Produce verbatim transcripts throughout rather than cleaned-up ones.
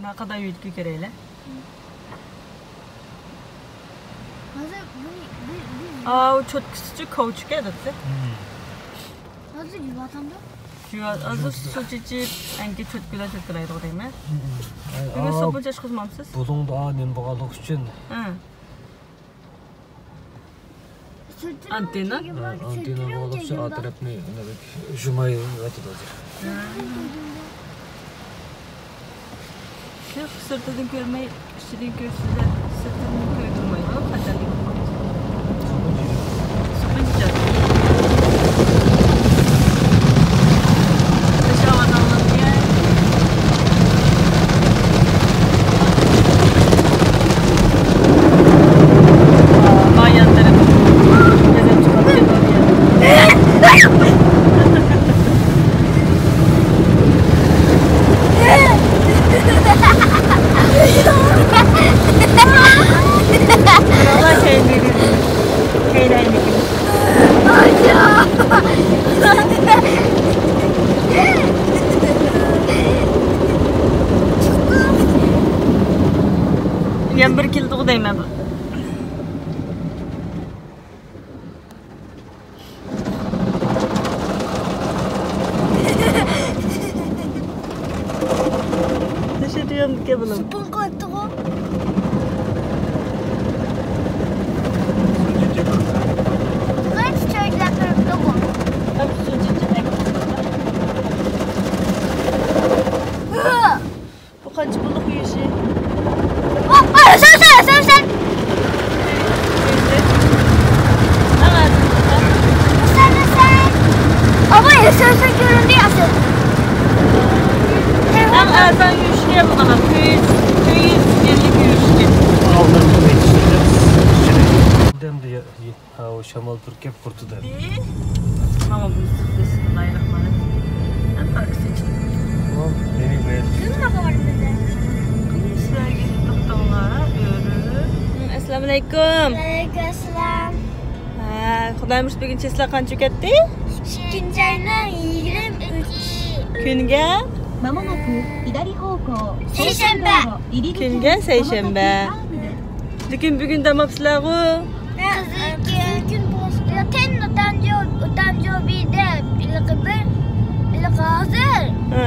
قانداق يۈرۈشكە كېرەيلى؟ ھازىر بۇ، بۇ، بۇ. ئاۋۇ چوتكىسىچۇ كاۋچۇك ئەدەتتە. ھازىر يۇۋاتامدۇ؟ يۇۋات، ھازىر سۇ چېچىپ، ئەنكى چوتكىلار چوتكىلايدۇ دەيمەن. بۈگۈن سوپۇن چاچقۇزمامسىز؟ بۇلۇڭدا نېمە بولغانلىقى ئۈچۈن. ھە. ئانتېننا؟ ئانتېننا بولۇپ، شۇ ئا تەرەپنى جۇمايۋاتىدۇ ھازىر. ياق، سىرتىدىن كۆرمەي، ئىچىدىن كۆرسىلە، سىرتىدىن كۆرۈنمەيدۇ، خەتەرلىك. سوپۇن چېچىپ. يەنە بىر كېلىدىغۇ دەيمەن. نېشە دېگەندىكى بۇنىڭ؟ سوپۇن قاتتىغۇ. قايسى چۆگىلەپ تۇرۇپتىغۇ؟ بۇ قانچە پۇللۇق يۈشى؟ ئا، ئا، ئۆسەر، ئۆسەر، ئۆسەر، ئۆسەر. ئۆسەر، ئۆسەر. ئاۋاي، ئۆسەر، ئۆسەر كۆرۈندى، ئاشۇ. ئەڭ ئەرزان يۈشى مانا تۆت يۈز، تۆت يۈز ئەللىك يۈشى. ئالدىن يېتىشتى. دەمدە ھە، ئۇ شامال تۈركەپ قۇرتىدۇ. ماما بۇ بىسمىللاھىررەھمانىررەھىم. ئەم، ئارقىسى ئىچىدە. ئۇ، مېنى بەر. كىم ماما بار بىزدە؟ سىلەرگە توختاڭلار، ئۆرۈپ. ئەسسالامۇئەلەيكۇم. ۋەئەلەيكۇم ئەسسالام. ھە، خۇدايىم بۈگۈن چېسلا قانچە كەتتى؟ ئىككىنچى ئاينىڭ يىگىرمە ئۈچ. كۈنگە؟ سەيشەنبە. كۈنگە سەيشەنبە. لېكىن بۈگۈن دەم ئاپسىلەرغۇ؟ قىزىل كۈن. يېقىن ئوتانجو-، ئوتانجوبى دەپ، ھېلىقى بىر، ھېلىقى ھازىر ھە.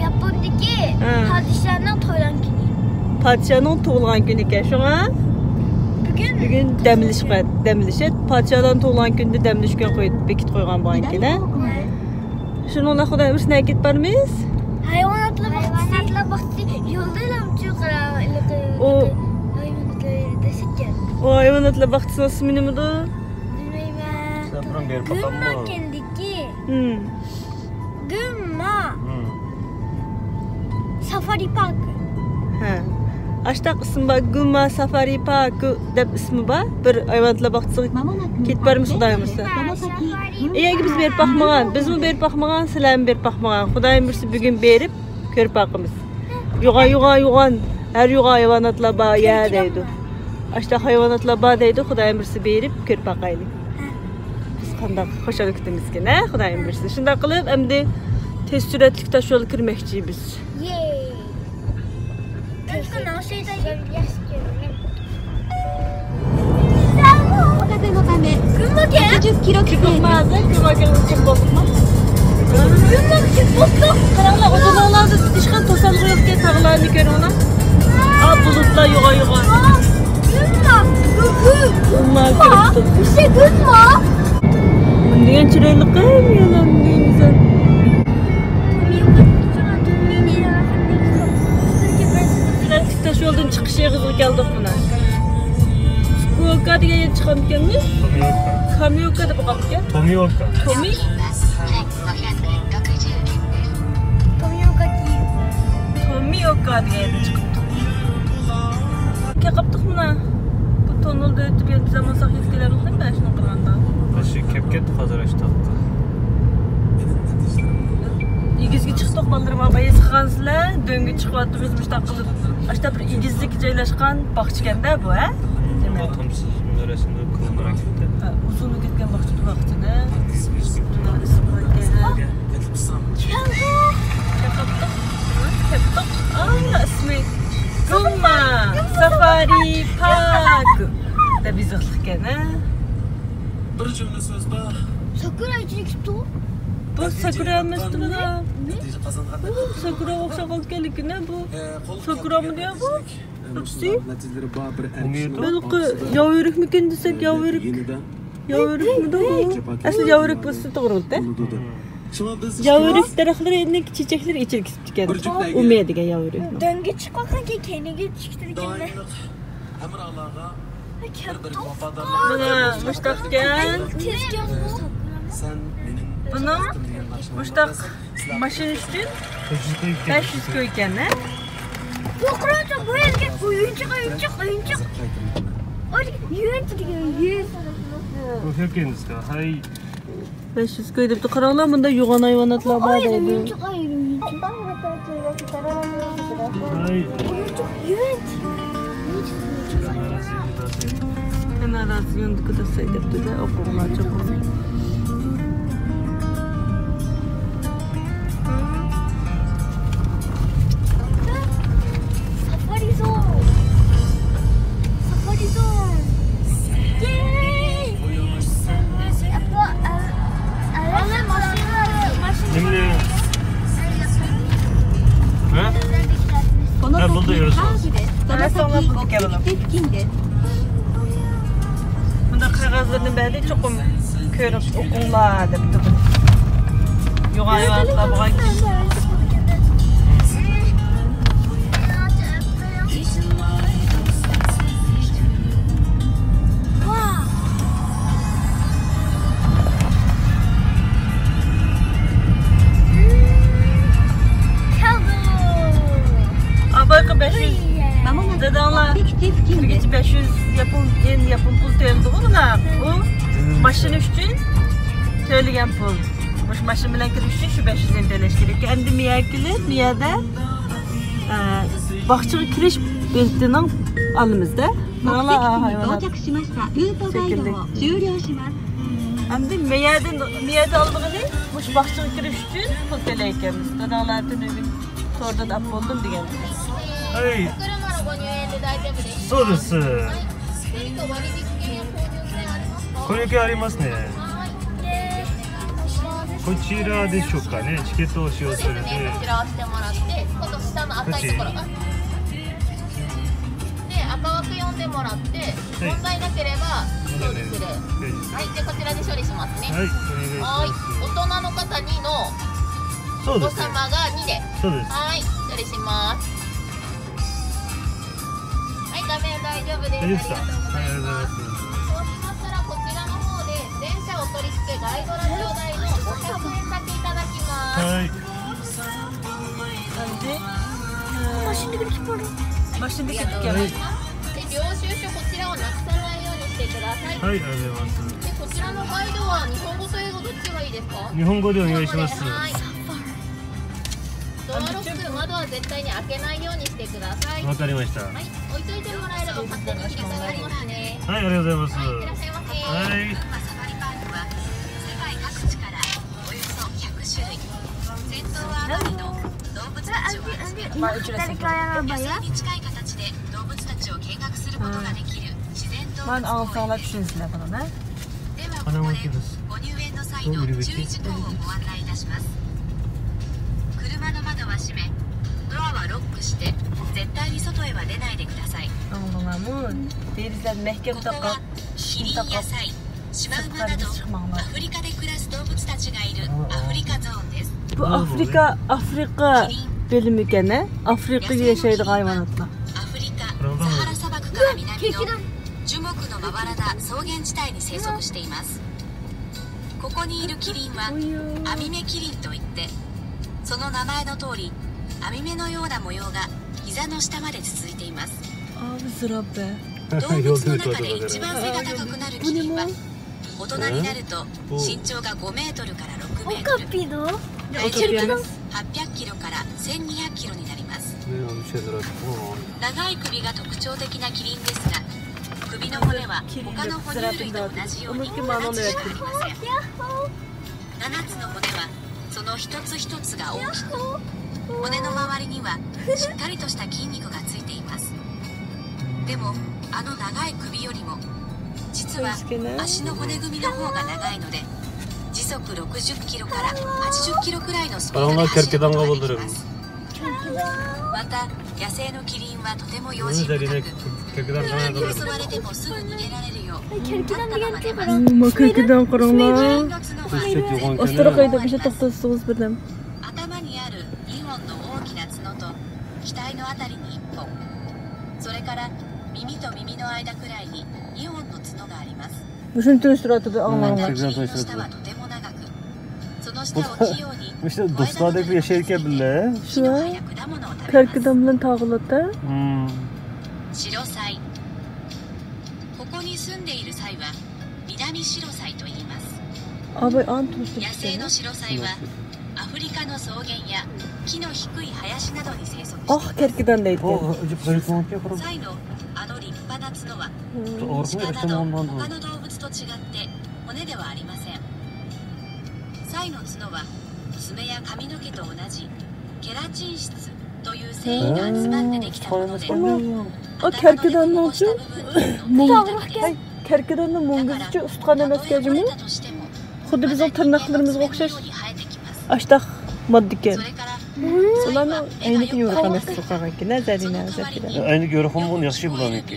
ياپوندىكى ھە. پادىشاھنىڭ تۇغۇلغان كۈنى. پادىشاھنىڭ تۇغۇلغان كۈنى ئىكەن، شۇڭا بۈگۈن بۈگۈن دەم ئېلىش قويۇپ، دەم ئېلىش. پادىشاھلارنىڭ تۇغۇلغان كۈنىدە دەم ئېلىش كۈن قويۇپ، بېكىتىپ قويغان بولغان ئىكەن، ھە؟ ھە. شۇنىڭ بىلەن خۇدايىم بىر نەگە كېتىپ بارىمىز؟ ھايۋاناتلار باغچىسى. ھايۋاناتلار باغچىسى. يولدا ئېلامچۇ قارا، ھېلىقى، ئۇ ھېلىقى ھايۋاناتلار دەسسىكەن. ئۇ ھايۋاناتلار باغچىسىنىڭ ئىسمى نېمىدۇ؟ بىلمەيمەن. سەن بۇرۇن بېرىپ باققانمۇ؟ گۈمماكەندىكى. ھىم. گۈمما. ھىم. سافارى پارك. ھە. ئاشتاق ئىسمى بار، گۈمما سافارى پارك دەپ ئىسمى بار. بىر ھايۋاناتلار باغچىسىغا كېتىپ بارىمىز، خۇدايىم بۇيرۇسا. ئى، ئەگە بىز بېرىپ باقمىغان، بىزمۇ بېرىپ باقمىغان، سىلەرمۇ بېرىپ باقمىغان. خۇدايىم بۇيرۇسا بۈگۈن بېرىپ كۆرۈپ باقىمىز. يوغان، يوغان، ھەر يوغان ھايۋاناتلار بار يە دەيدۇ. ئاشتا ھايۋاناتلار بار دەيدۇ، خۇدايىم بۇيرۇسا بېرىپ كۆرۈپ باقايلى. بىز قانداق خۇشال كۈتىمىزكىن، ھە، خۇدايىم بۇيرۇسا. شۇنداق قىلىپ، ئەمدى تېز سۈرئەتلىك تاش يولغا كىرمەكچى بىز. يەي. قاراڭلار، ئۇزۇنلۇقلاردا ھېچقانداق توسالغۇ يوقكەن، تاغلارنى كۆرۈڭلار. ئا، بۇلۇتلار يوغان يوغان. گۈمما. گۈمما. گۈمما. گۈمما. مۇندىن چىرايلىق، مۇندىن گۈزەل. تاش يولدىن چىقىش ئېغىزىغا كەلدۇق مانا. فۇكۇئوكا دېگەن يەرگە چىقامدىكەنمىز؟ تومىئوكا. كامىئوكا دەپ ئوقۇغانمىكەن؟ تومىئوكا. تومىئوكا. تومىئوكا دېگەن يەرگە چىقىپتۇق. كەپ قاپتۇق مانا. بۇ توننېلدا ئۆتۈپ يەنە بىز ئالمىساق يېتىپ كېلەرمىز دەيمەن شۇنىڭغا قارىغاندا. ماشىنا كەپ كەتتۇق ھازىر ئاشتاقتا. ئېگىزگە چىقتۇق بالىلىرىم، ئاپا ھېس قىلغانسىلەر، دۆڭگە چىقىۋاتىمىز مۇشۇنداق قىلىپ. ئاشتا بىر ئېگىزلىككە جايلاشقان باغچىكەندە بۇ، ھە؟ بۇ تۇمسىز مەرەسىمدە كۆڭۈل راكېتتا. ھە، ئۇزۇنغا كەتكەن باغچە بۇ باغچىنى. كەپتۇق. كەپتۇق. ئا، ئىسمى. بىر جۈملە سۆز بار. ساكۇرا ئېچىلىپ كېتىپتۇ. بۇ ساكۇرا ئەمەستىمۇ؟ نېتىجە قازانغان. بۇ ساكۇراغا ئوخشاپ قالىدىكەن، لېكىن بۇ ساكۇرامۇ دېيە بۇ؟ ئەپسى. ھېلىقى ياۋا ئۆرۈكمىكىن دېسەك، ياۋا ئۆرۈك. ياۋا ئۆرۈكمىدۇ بۇ؟ ئەسلى ياۋا ئۆرۈك بولسا توغرا بولدى. ياۋا ئۆرۈك دەرەخلىرى، ئېنىكى چېچەكلىرى ئېچىلىپ كېتىپتىكەن. ئۇمىيە دېگەن ياۋا ئۆرۈك. دۆڭگە چىققان كەينىگە چىقتى دېگەنلەر. مانا مۇشتاقكەن. بۇنىڭ مۇشتاق ماشىنا ئۈچۈن بەش يۈز كوي ئىكەن، ھە؟ يۇقىرىدا بۇ يەرگە ئويۇنچۇق، ئويۇنچۇق، ئويۇنچۇق. ئويۇنچۇق دېگەن يۈز. بەش يۈز كوي دەپتۇ. قاراڭلار، مۇندا يوغان ھايۋاناتلار بار دەيدۇ. كانادا سىيوندا كۇداساي دەپتۇ-دە، ئوقۇغۇلار چوقۇم. سافارى زون. سافارى زون. يېي! نېمىنى؟ ھە؟ ھە، بولدى، يۈرۈسىڭىز. بۇنداق قەغەزلەرنى بەردى، چوقۇم كۆرۈپ ئوقۇڭلار دەپتۇ. يوغان ھايۋاناتلار بولغان كىشى. ئاپايقا بەش يۈز. داداڭلار كىرگۈچە بەش يۈز ياپون يېن، ياپون پۇل تۆلىدىغۇ بۇلار. ئۇ ماشىنا ئۈچۈن تۆلىگەن پۇل. مۇشۇ ماشىنا بىلەن كىرىش ئۈچۈن شۇ بەش يۈز يېن تۆلەش كېرەك. ئەمدى مىيەگە كېلىپ، مىيەدە، ئە، باغچىغا كىرىش بېلىتىنىڭ ئالىمىزدە. مانا ھايۋانات شەكىللىك. ئەمدى مىيەدىن، مىيەدە ئالىدىغىنى مۇشۇ باغچىغا كىرىش ئۈچۈن پۇل تۆلەيدىكەنمىز. داداڭلار تۈنۈگۈن توردىن ئاپ بولدۇم دېگەن. ھەي. そうです。 これだけありますね。こちらでしょうかね、チケットを使用すると。こちらを押してもらって、今度下の赤いところ。で、赤枠読んでもらって、問題なければ、そうです。はい、じゃあこちらで処理しますね。はい、お願いします。はい、大人の方にの、そうですね。お子様がにで。そうです。はい、失礼します。 はい、画面大丈夫です。大丈夫ですか？ありがとうございます。はい、ありがとうございます。そうしましたら、こちらの方で、全車お取り付けガイドラジオ代のごひゃくえんだけいただきます。はい。ماشىنىدىكى كىتاب. ماشىنىدىكى كىتاب. で、領収書こちらをなくさないようにしてください。はい、ありがとうございます。で、こちらのガイドは日本語と英語どっちがいいですか？日本語でお願いします。はい。 ドアロック、窓は絶対に開けないようにしてください。わかりました。はい、置いといてもらえれば勝手に切り替わりますね。はい、ありがとうございます。はい、いらっしゃいませ。はい。群馬サファリパークは世界各地からおよそひゃく種類、せん頭は余りの動物たちを集め、 野生に近い形で動物たちを見学することができる自然動物公園です。 ではここでご入園の際の注意事項をご案内いたします。車の窓は閉め、ドアはロックして、絶対に外へは出ないでください。 ئاڭلىدىڭلارمۇ؟ دېرىزىلەرنى مەھكەم تاقاپ، ئىشىكنى تاقاپ، سىرتقا ھەرگىز چىقماڭلار. ここはキリンやサイ、シマウマなどアフリカで暮らす動物たちがいるアフリカゾーンです。 بۇ ئافرىكا، ئافرىقا بۆلۈمى ئىكەن-ھە؟ ئافرىقىدا ياشايدىغان ھايۋاناتلار. アフリカ、サハラ砂漠から南の樹木のまばらな草原地帯に生息しています。ここにいるキリンはアミメキリンといって、その名前の通り、網目のような模様が膝の下まで続いています。 動物の中で一番背が高くなるキリンは、大人になると身長がごメートルからろくメートル、体重がはっぴゃくキロからせんにひゃくキロになります。 長い首が特徴的なキリンですが、首の骨は他の哺乳類と同じように形がありません。 ななつの骨はその一つ一つが大きく、骨の周りにはしっかりとした筋肉がついています。でも、あの長い首よりも実は足の骨組みの方が長いので、時速ろくじゅっキロからはちじゅっキロくらいのスピードで走ることができます。また、野生のキリンはとても用心深く、人間に襲われてもすぐ逃げられるよう立ったまま寝ます。 ئۇمۇ كەركىدان قاراڭلار. كىرىننو 角は ئاستراخايدا بىر توختاتسىڭىز بىردەم. 頭にあるにほんの大きな角と額のあたりにいっぽん、それから耳と耳の間くらいににほんの角があります. مۇشۇنى تونۇشتۇرۇۋاتىدۇ، ئاڭلاڭلار. また、キリンの舌はとても長く、その舌を器用に مۇشۇ دوستلاردەك ياشايدىكەن بىللە. 木の葉や果物を食べます. كەركىدان بىلەن تاغىلات-ھە. 白サイ。ここに住んでいるサイは南シロサイと言います。 ئاباي ئانى تونۇشتۇرۇپ. 野生の白サイはアフリカの草原や木の低い林などに生息しています。 ئاق كەركىدان دەيدىكەن. サイのあの立派な角は 他の動物と違って骨ではありません。サイの角は爪や髪の毛と同じケラチン質という ئۇ، كەركىداننىڭچۇ؟ مۇڭ-، ھەي، كەركىداننىڭ مۇڭگۈزىچۇ ئۇستىخان ئەمەسكەن جۇمۇ؟ خۇددى بىزنىڭ تىرناقلىرىمىزغا ئوخشاش. ئاشتاق ماددىكەن. ئۇلارنىڭ ئەينىكى يورۇق ئەمەس، قالغانكىنە، زەرىنە، زەرىنە. ئەينىكى يورۇق بولغان ياخشى بۇلارنىڭكى.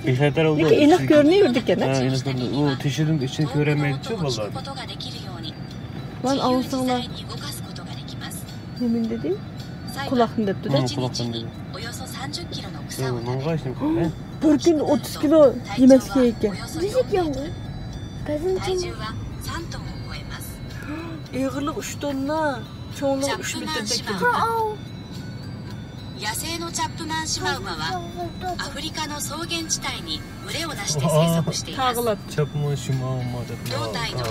بىخەتەر بولدى. لېكىن ئېنىق كۆرۈنۈۋېرىدىكەن، ھە؟ ئۇ تېشىدىن ئىچىنى كۆرەلمەيدىچۇ بالىلار. مانا ئاڭلىساڭلار. نېمىنى دېدى؟ قۇلاقنى دەپتۇ-دە. ھە، قۇلاقنى دېدى. ماڭغاچنىمكەن. بىر كۈندە ئوتتۇز كىلو يېمەكلىك يەيدىكەن. نېمە يەڭگۈ؟ ئېغىرلىقى ئۈچ توننا، چوڭلۇقى ئۈچ مېتىردەك كېلىدىكەن. 野生のチャップマンシマウマはアフリカの草原地帯に群れをなして生息しています。 تاغىلات. چاپمان شىماۋما دەپ. 胴体の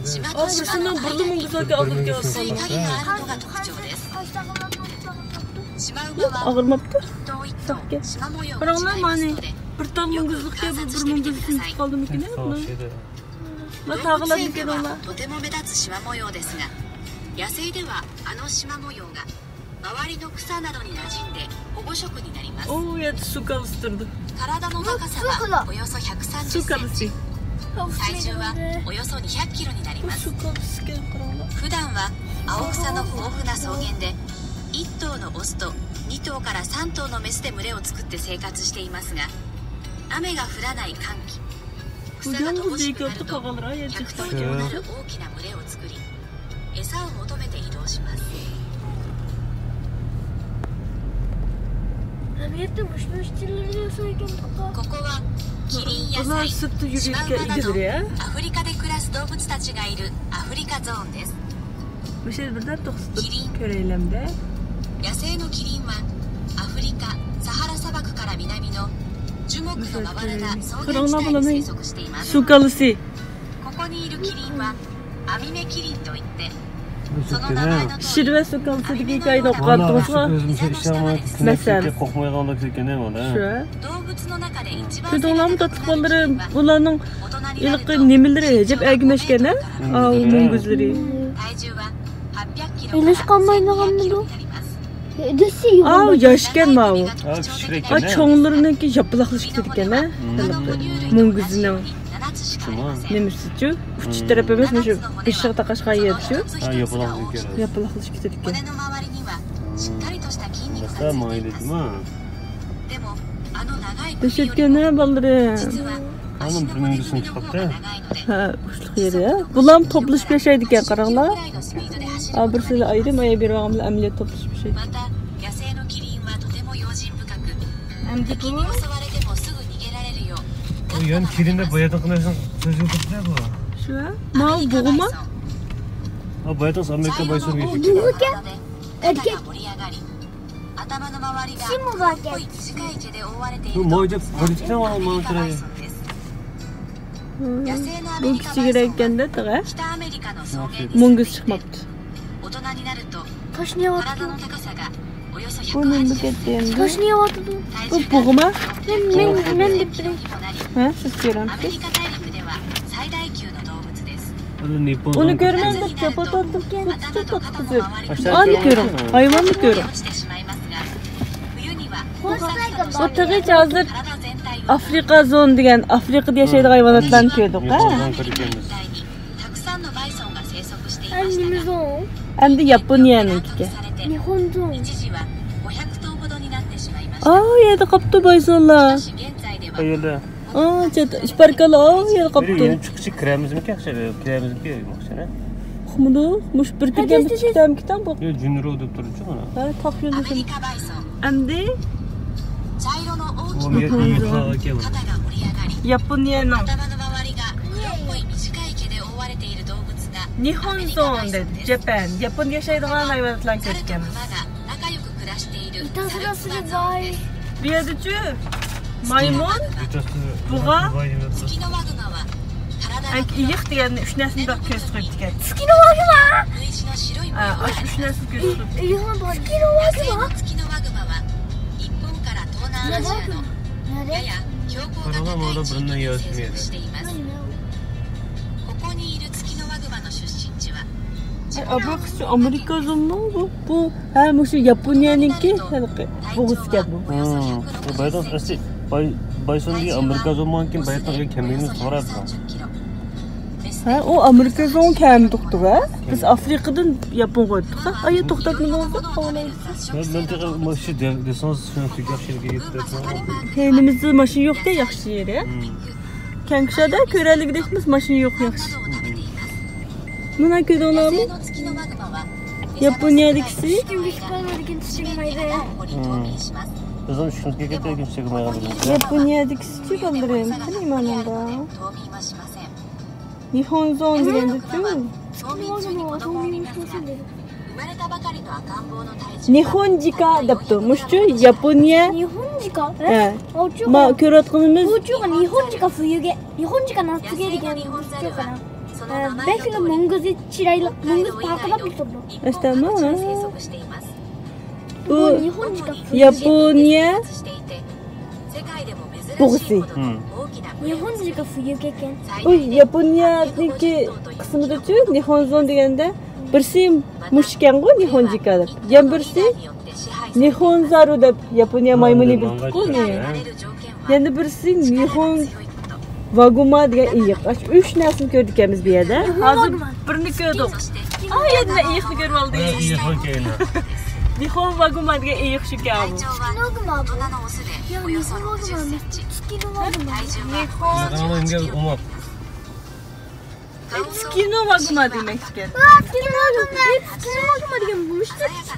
島と島の間に薄い影があるのが特徴です。シマウマは一頭一頭島模様が違いますので、よくお母さんとして見てください。 قالدىمىكىن؟ 動物園ではとても目立つ島模様ですが、野生ではあの島模様が周りの草などに馴染んで保護色になります。 ئۇ يەردە سۇ كالىسى تۇرىدۇ. 体の高さはおよそ百三十センチ、体重はおよそ二百キロになります。 سۇ كالىسى ئىكەن، قاراڭلار. 普段は青草の豊富な草原で、一頭のオスと二頭から三頭のメスで群れを作って生活していますが、雨が降らない乾季、草が乏しくなると百頭にもなる大きな群れを作り、 餌を求めて移動します。 ئەمەلىيەتتە مۇشۇنىڭ ئىچىلىرىدە ياسايدىكەن. ここはキリンやサイ、シマウマなどアフリカで暮らす動物たちがいるアフリカゾーンです。 مۇشۇ يەردە بىردەم توختىتىپ كۆرەيلەمدە. 野生のキリンはアフリカサハラ砂漠から南の樹木のまばらな草原地帯に生息しています。 سۇ كالىسى. ここにいるキリンは網目キリンといって、その名前の通り、網目のような体の大きさです。 شىر ۋە سۇ كالىسىدىكى ھېكايىنى ئوقۇغان تۇرسىغا. مەسىلەن. 動物の中で一番背が高くなるキリンは、 كۆردۈڭلارمۇ، تاتلىق بالىلىرىم؟ بۇلارنىڭ ھېلىقى نېمىلىرى ئەجەب ئەگىمەشكەن-ھە؟ ئاۋۇ مۇڭگۈزلىرى. 体重は八百キロから千二百キロになります。 ئاۋۇ ياشكەن ماۋۇ. ئا، كىچىكرەك. ئا، چوڭلىرىنىڭكى ياپىلاقلىشىپ كېتىدىكەن-ھە. مۇڭگۈزنىڭ نېمىسىچۇ؟ ئۇچ تەرەپ ئەمەس، مۇشۇ بېشىغا تاقاشقان يەرچۇ؟ ھە، ياپىلاقلىشىپ كېتىدىكەن. 骨の周りにはしっかりとした筋肉がついています。 دەھشەتكەن-ھە، بالىلىرىم. あの、ブルーイングスの近くで。 ھە، ئۇچلۇق يېرى، ھە. بۇلارمۇ توپلىشىپ ياشايدىكەن، قاراڭلار. ئا، بىرسىلا ئايرىم، ئايا بىر باغاملا ئەمەلىيەت توپلىشىپ ياشايدۇ. また、野生のキリンはとても用心深く、 ئەمدى بۇ؟ 敵に襲われてもすぐ逃げられるよう ئۇ يەنە كىرىندە باياتىن قىلىۋەرسەڭ سۆزگە تۇرۇپتۇ بۇ. شۇ، ھە؟ ماۋۇ بۇغىما؟ ھا، باياتىن ئامېرىكا بايسون يېتىپ. 頭の周りが بۇ كىچىكرەك ئىكەن-دە، تېخى. مۇڭگۈز چىقماپتۇ. تاشنى يەۋاتىدۇ. بۇ نېمە كەتتى ئەمدى؟ تاشنى يەۋاتىدۇ. بۇ بۇغىما؟ مەن، مەن، مەن دەپ بېرەي. ھە، سىز كۆرەمسىز؟ ئۇنى كۆرمەمدۇ، چوپۇتاتتىم، كەتتى، تاتلىق قىزىم. ئانى كۆرۈڭ، ھايۋاننى كۆرۈڭ. ئۇ تېخىچە ھازىر ئافرىقا زون دېگەن، ئافرىقىدا ياشايدىغان ھايۋاناتلارنى كۆردۇق، ھە؟ ئەمدى ياپونىيەنىڭكى. ئا، يەردە قاپتۇ بايسونلار. قەيەردە؟ ئا، چەت-، ئىپاركالا، ئا، يەردە قاپتۇ. يەنە چىققۇچە كىرەمىزمىكىن؟ كىرەمىزمىكىن؟ ئۇقمىدۇق. مۇشۇ بىر كىرگەن بىر چىقتىمىكىن بۇ. ياق، جۇنرو دەپ تۇرىدۇ. ھە، تاق يولدىشىم. ئەمدى ياپونىيەنىڭ نىھونزون دەيدۇ، جاپان، ياپوندا ياشايدىغان ھايۋاناتلارنى كۆرۈپكەنمىز. بۇ يەردىچۇ مايمۇن، بۇغا، ئېيىق دېگەننى ئۈچ نەرسىنى بىر كۆرسىتىپ قويۇپتىكەن. ئا، ئاشۇ ئۈچ نەرسىنى كۆرسىتىپ قويۇپتىكەن. ئەي، ئا، بۇ قىزچۇ ئامېرىكا زونىمۇ بۇ؟ بۇ، ھە، مۇشۇ ياپونىيەنىڭكى ھېلىقى بۇغىسىكەن بۇ. ھە، بۇ بايتاق ئەسلى باي-، بايسون دېگەن ئامېرىكا زونىمۇ كېيىن بايتاق كەلمىگىنىمىز توغرا. ھە، ئۇ ئامېرىكا زون كەلمىدۇقتۇ ھە؟ بىز ئافرىقىدىن ياپون قويۇپتۇق ھە؟ ئايا، توختاتمىدىڭىز ھە؟ مەن تېخى مۇشۇ دېسىڭىز شۇنى تۈگەپ شىركەتكە يېتىپ. كەينىمىزدە ماشىنا يوقكەن، ياخشى يېرى. كەڭكىشادا كۆرەلىگىدەكمىز، ماشىنا يوق، ياخشى. مانا كۆردۈڭلارمۇ؟ ياپونىيەدىكىسى. بىزنىڭ چۈشىمىزگە كەتكەن چىقمايدۇ. ياپونىيەدىكىسىچۇ بالىلىرىم، قېنى مانا. نىھونزون دېگەندىچۇ؟ نىھونجىكا دەپتۇ. مۇشۇچۇ ياپونىيە. نىھونجىكا؟ ھە. ما كۆرۈۋاتقىنىمىز. بۇچۇ نىھونجىكا فۇيۇگې. نىھونجىكا ناتسۇگې دېگەن بۇچۇ قارا. ھە، بەكلا مۇڭگۈزى چىرايلىق، مۇڭگۈز پارقىراپ تۇرىدۇ. ئەستەمۇ؟ بۇ ياپونىيە بۇغىسى. نىھونجىكا فۇيۇگې ئىكەن. ئۇ ياپونىيەنىڭكى قىسمىدىچۇ، نىھونزون دېگەندە بىرسى مۇشۇ ئىكەنغۇ، نىھونجىكا دەپ. يەنە بىرسى نىھونزارۇ دەپ، ياپونىيە مايمۇنى بىلدۇققۇ. يەنە بىرسى نىھون ۋاگۇما دېگەن ئېيىق. ئاشۇ ئۈچ نەرسىنى كۆردۇق بىز بۇ يەردە. ھازىر بىرنى كۆردۇق. ئا، يەنە ئېيىقنى كۆرۈپ ئالدىق. نىھون ۋاگۇما دېگەن ئېيىق شۇكەن بۇ. نىھون ۋاگۇما. نىھون. تسۇكىنو ۋاگۇما دېمەكچىكەن. تسۇكىنو ۋاگۇما. تسۇكىنو ۋاگۇما دېگەن مۇشۇ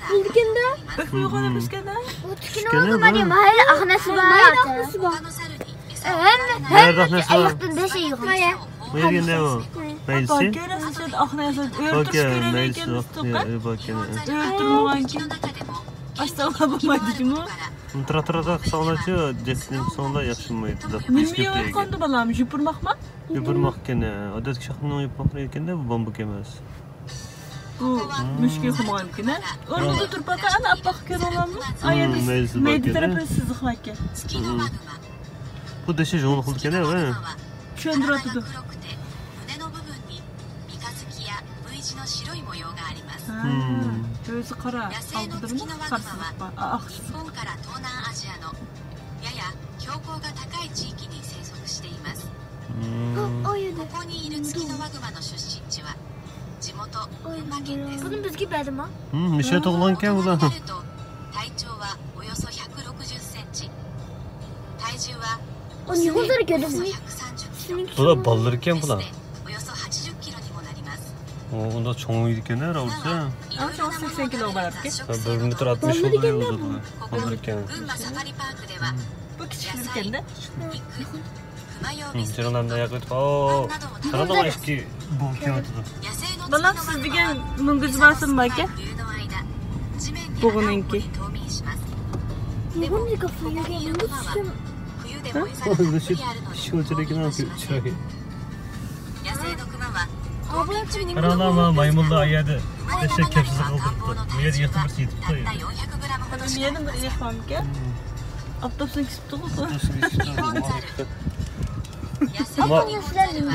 بولىدىكەن-دە. بەك ئۇيغۇن ئەمەسكەن-دە. تسۇكىنو ۋاگۇما دېگەن مايىل ئاق نەرسە بار. مايىل ئاق نەرسە بار. ھەممە، ھەممە ئاياقتىن بەش ئاياغ. بۇ يەرگە نە ئۇ؟ مەيلىسى؟ ئۆلتۈرۈش كۆرەلەيكەن، ئۆلتۈرمىگەنكى. ئۆلتۈرمىگەنكى. ئاشتاغلا بولمايدۇ جۇمۇ. تۇرا تۇرا قىلساڭلارچۇ، دەسلىمساڭلار ياخشىمايدۇ. نېمە يوقاتقاندا بالام، يوپۇرماقما؟ يوپۇرماق ئىكەن. ئادەتتىكى شاخنىڭ يوپۇرماقلىرى ئىكەن-دە، بۇ بامبۇك ئەمەس. بۇ مۈشۈكى يوقىمىغانكىنە. ئورنىدا تۇرۇپ باقا، ئەنە ئاپئاق كۆرۈۋالامدۇ؟ ئايەردە مەيدە تەرەپلىرى سىزىقلار ئىكەن. بۇ دەشە جۇڭلۇق قىلىدىكەن-ھە. چۈشەندۈرۈۋاتىدۇ. ھە، ئۆزى قارا، ئالدىدىمۇ سارسىزلىق بار. ئا، ئاقسىزلىق. بۇنى بىزگە بەردىما؟ ھىم، مۇشۇ يەردە تۇغۇلغانكەن بۇلار. ئۇ نېمە بولدى كۆردۈڭمۇ؟ بۇلار بالىلىرىكەن بۇلار. ئۇ ئۇنداق چوڭ ئىدىكەن ھە، راۋۇسى. ئەڭ چوڭى سەكسەن كىلو باراتتى. بىر مېتىر ئاتمىش بولدى ئۇزۇنلۇقى. بالىلىرىكەن. بۇ كىچىكلىرىكەن-دە. ھىم، جېنىڭلارنى ئاياغقا ئۆتۈپ، ئاۋۇ. قاراڭلار ئىككى بۇغا كېلىۋاتىدۇ. بالام، سىز دېگەن مۈڭگۈز بارسىمۇ باركەن؟ بۇغىنىڭكى. ھە؟ ئۇ شۇ، شۇ چىرايى. قاراڭلار، ما مايمۇنلار ئايەردە دەھشەت كەپسىزلىك قىلدۇرۇپتۇ. بۇ يەردە يېقىن بىرسى يېتىپتۇ. يەنە بىر ئېيىق بارمىكەن؟ ئاپتاپسىنى كېسىپتىغۇ. ما،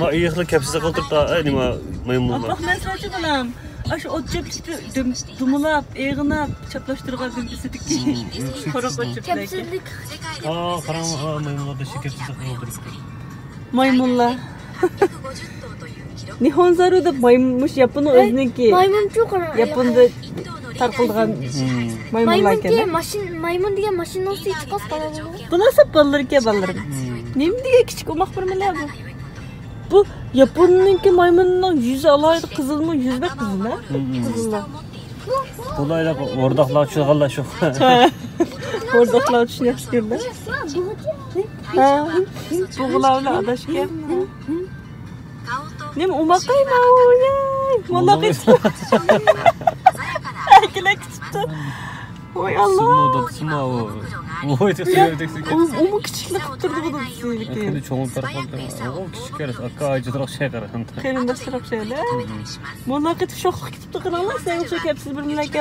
ما ئېيىقلار كەپسىزلىك قىلدۇرۇپتۇ. ئەي، نېمە، مايمۇنلار. ئاپئاق نەرسىلەرچۇ بالام. ئاشۇ ئوت چۆپلۈكتە دۈم-، دومىلاپ، ئېغىناپ، چاپلاشتۇرغان دۈمبىسىدىكى قورۇق ئوت چۆپلۈكى. كەپسىزلىك. ئا، قاراڭ، ئا، مايمۇنلاردا شۇ كەپسىزلىك بولدى. مايمۇنلار. نىھونزارۇ دەپ مايمۇن، مۇشۇ ياپوننىڭ ئۆزىنىڭكى. مايمۇنچۇ قاراڭ. ياپوندا تارقىلىدىغان مايمۇنلار ئىكەن. ماشىنا، مايمۇن دېگەن ماشىنىنىڭ ئۈستىگە چىققاز قاراڭ. بۇلار سەپ بالىلىركەن، بالىلىرىم. نېمە دېگەن كىچىك ئوماق بىر مىللەت بۇ. ياپوننىڭكى مايمۇنىنىڭ يۈزى ئالاھىدە قىزىلمۇ، يۈزى بەك قىزىل ھە؟ قىزىللا. بۇلار ھورداقلار چۈشىدىغانلار شۇ. ھورداقلار چۈشىنى ياخشى كۆرىدۇ. ھە، بۇغىلار بىلەن ئاداشكەن. نېمە ئوماقاي ماۋۇ، ياي. موللا قېتىپتۇ. ئەركىلەك كېتىپتۇ. ۋاي ئاللا. ئۇمۇ كىچىكلىك قىلىپ تۇرىدىغۇ دېسىلىكى. كىچىك ئەمەس، ئاكا ئاجىزراق شەي قارا. قېرىنداشلىراق شەيلە. موللا قېتىپ شوخلۇق كېتىپتۇ، قاراڭلار، سىلەر ئوخشاش كەپسىز بىر مىللەتكە.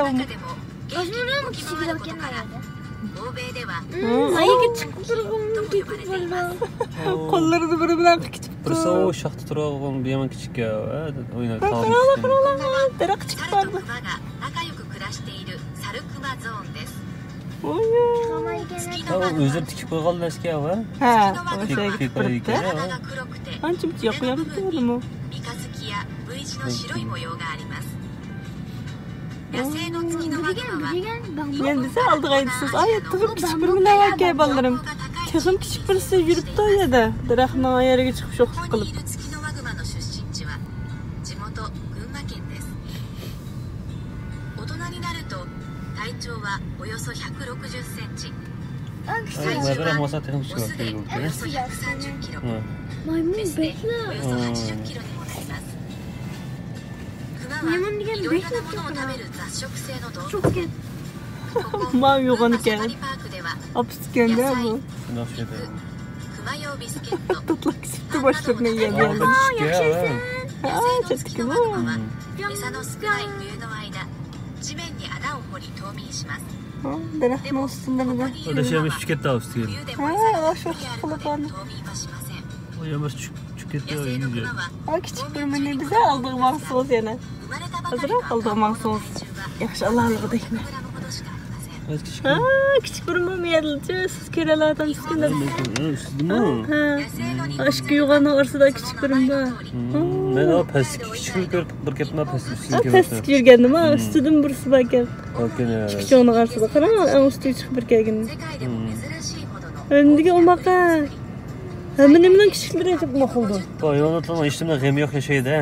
قوللىرىنى بىر بىلەن قىلىپ كېتىپتۇ. بىرسى ئۇ شاختا تۇرۇۋالغان، بۇ يامان كىچىك يا. ئويناپ قاراڭلار، قاراڭلار، دەرەخ چىقىپ بارىدۇ. ھە، ئۇ ئۆزى تىكىپ قويغان نەرسىكەن ھە. ھە، ئۇ شەيگە تىكىپ قويۇپتۇ. ئانچە مۇنچە ياقىيامتى ئۇنىمۇ. مەن دېسە ئالدىغا ئېيتىسىز، ئاي، تېخىمۇ كىچىك بىر مىللەت ئەكەي بالىلىرىم. تېخىمۇ كىچىك بىرسى يۈرۈپتۇ ئۇ يەردە. دەرەخنىڭ يەرگە چىقىپ شوخلۇق قىلىپ. 大人になると体長はおよそ百六十センチ。 ھەي، مەبەلەخ ماسا تېخىمۇ كىچىك. オスでおよそ百三十キロ。 مايمۇن بەكلا. およそ八十キロにもなります。 مايمۇن دېگەن بەكلا چوڭ. ماۋۇ يوغان ئىكەن. ئاپىسى ئىكەن-دە بۇ. شۇنداق شۇ. تاتلىق كېسىپتۇ باشلىرىنى يەرگە. ئا، ياخشى ئىكەن. ھە، چەتتىكى بۇ. ھە، دەرەخنىڭ ئۈستىلىرىدە. ئاداش يەمىش چۈشۈپ كەتتى ئۈستىگە. ھە، ئاشۇ قىلىدىغان. ئۇ يەمىش چۈشۈپ، چۈشۈپ كەتتى. ھە، كىچىك بىر مىنى بىزە ئالدىغا ماڭسىز يەنە. ئازراق ئالدىغا ماڭسىز. ياخشى، ئاللا ئالغا دەكمە. ھە، كىچىك بىر مۇمىيەدىلچە سىز كۆرەلەيدىغان ئۈستىدىمۇ؟ ھە. ئاشۇ يوغاننىڭ ئارىسىدا كىچىك بىرىم بار. مەن ئۇ پەستىكى كىچىكنى كۆرۈپ بىر كەتمە پەستىكى. پەستىكى يۈرگەندىمۇ ئۈستىدىن بىرسى باركەن. ئىككى چوڭنىڭ ئارىسىدا. قاراڭ، ئەڭ ئۈستىگە چىقىپ بىر كەلگىنى. ئەمدىكى ئوماقا. ھەممە نېمىنىڭ كىچىكلىرى ئېچىپ ماقۇلدۇ. ھايۋاناتلارنىڭ ھېچنېمە غېمى يوق ياشايدۇ.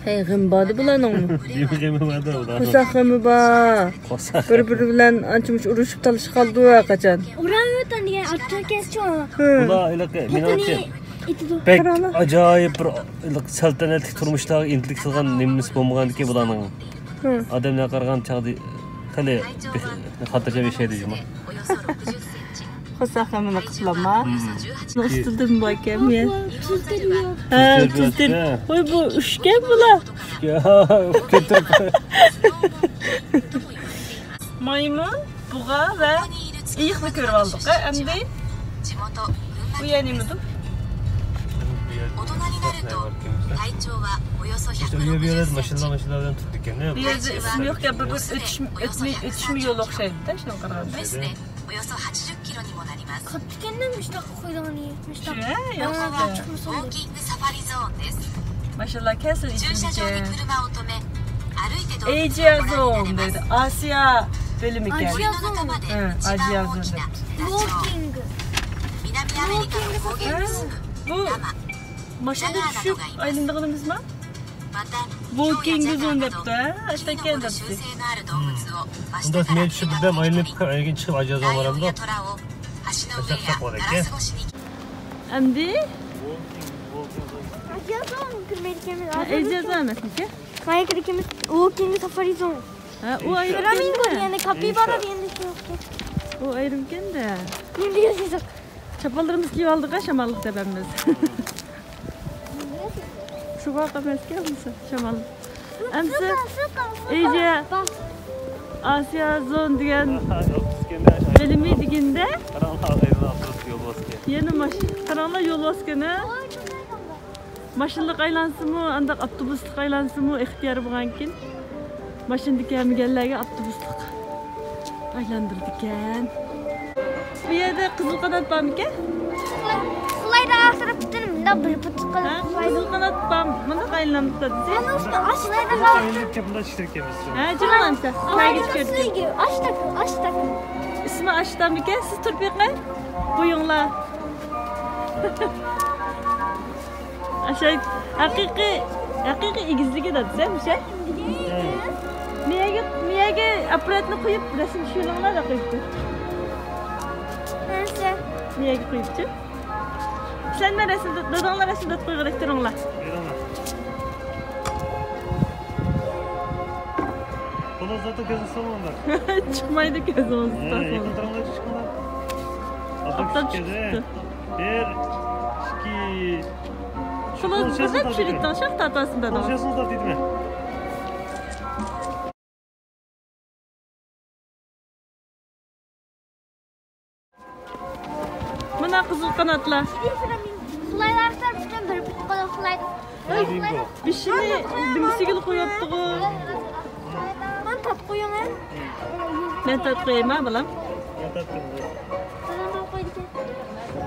ھەي، غېمى باردى بۇلارنىڭمۇ. نېمە غېمى باردى ئۇلارنىڭ؟ قورساق غېمى بار. قورساق غېمى. بىر-بىرى بىلەن ئانچە-مۇنچە ئۇرۇشۇپ تالىشىپ قالىدۇ ھەر قاچان. ئۇران ئۆتەن دېگەن ئاچچىق كەسچۇ. ھە. ئۇلار ھېلىقى مېنىڭچە بەك ئاجايىپ بىر ھېلىقى سەلتەنەتلىك تۇرمۇشلارغا ئىنتىلىك سالغان نېمىسى بولمىغانىكەن بۇلارنىڭ. ھە. ئادەملەرگە قارىغان چاغدا خېلى خاتىرجەم ياشايدۇ جۇمۇ. قورساق غېمىنى قىپلىما. ئۈستىدىن باركەن يا. ھە، تۈزدىن. ۋاي، بۇ ئۈچكەن بۇلار. مايمۇن، بۇغا ۋە ئېيىقنى كۆرۈۋالدۇق. ھە، ئەمدى بۇ يەر نېمىدۇ؟ بۇ يەردە ئىسىم يوق گەپ، بىر ئۆتۈشمە، ئۆتۈشمە يول ئوخشايدۇ-دە، شۇنىڭغا قارىغاندا. قاتتىكەن-دە مۇشۇنداق قويىدىغىنى، مۇشۇنداق. ماشاللا، كەلسۇن ئېسىمگە. ئېيجىيا زون دەيدۇ. ئاسىيا بۆلۈمى ئىكەن. ئاسىيا زون. ھە، ئاسىيا زون دەيدۇ. ۋوكىنگ. ۋوكىنگ. بۇ ماشىنىدا چۈشۈپ ئايلىنىدىغىنىمىزمۇ؟ ۋوكىنگ زون دەپتۇ، ھە؟ ئەتەكەن دەپتۇ. ئۇنداق مەن چۈشۈپ بىردەم ئايلىنىپ ئۆيگە چىقىپ ئاجازاڭ بارامدۇ؟ ئەمدى؟ ئاجازاڭ كىرمەيدىكەنمىز. ھە، ئاجازاڭ ئەمەسمىكەن؟ قايەرگە كىرىكىمىز؟ ۋوكىنگ سافارى زون. ھە، ئۇ ئايرىم. فلامىنگو دېگەندە، كاپىبارا دېگەندە شۇ. ئۇ ئايرىمكەن-دە. نېمە دېگەن سىزىق؟ چاپانلىرىمىزنى كىيىۋالدۇق-ھە، شاماللىق دەپ ھەممىمىز. شۇ باق ئەمەسكەن بولسا، شامال. ئەمسە ئېجە ئاسىيا زون دېگەن بۆلۈمى دېگەندە يەنە ماش-، قاراڭلار يول ۋاسكىنى. ماشىنىلىق ئايلانسىمۇ، ئانداق ئاپتوبۇسلۇق ئايلانسىمۇ ئىختىيار بولغانكىن. ماشىنىدا كەلمىگەنلەرگە ئاپتوبۇسلۇق ئايلاندۇرىدىكەن. بۇ يەردە قىزىل قانات بارمىكەن؟ خۇلايدا ئاخىرىپتىن مۇنداق بىر پۇت قىلىپ، ھە، قىزىل قانات بار، مۇنداق ئايلىنىپ تۇرىدۇ. مانا ئۇستا ئاش. ئايلىنىپ كەپ مۇنداق ئىشلىرىكەنمىز. ھە، جۇمۇ ئەمسە. ئاش تاكى، ئاش تاكى. ئىسمى ئاش تامىكەن، سىز تۇرۇپ بېقىڭ. بويۇڭلار. ئاشاي، ھەقىقىي، ھەقىقىي ئېگىزلىكى دادىسى، مۇشە. مىيەگە، مىيەگە ئاپپاراتنى قويۇپ، رەسىم چۈشۈرۈڭلار دەپ قويۇپتۇ. نەرسە؟ مىيەگە قويۇپچۇ. سەن مەن رەسىم، داداڭلار رەسىم دەپ قويغىلى تۇرۇڭلار. بۇلار زاتى كۆزنى سالماڭلار. چىقمايدۇ كۆزىڭىز. ھە، يېقىن تۇرۇڭلار، چىقىڭلار. ئاپتاپ چىقىپتۇ. بىر، ئىككى. شۇلار بىردەم چۈشۈرۈۋېتىڭ، شاخ تارتاسىن داداڭ. مانا قىزىل قاناتلار. خۇلايلار پۈتۈن بىر پۇت قىلىپ خۇلايدۇ. بېشىنى دۈمبىسىگىلا قويۇپتىغۇ. مانا تارتىپ قويۇڭ، ھە. مەن تارتىپ قويايما، بالام؟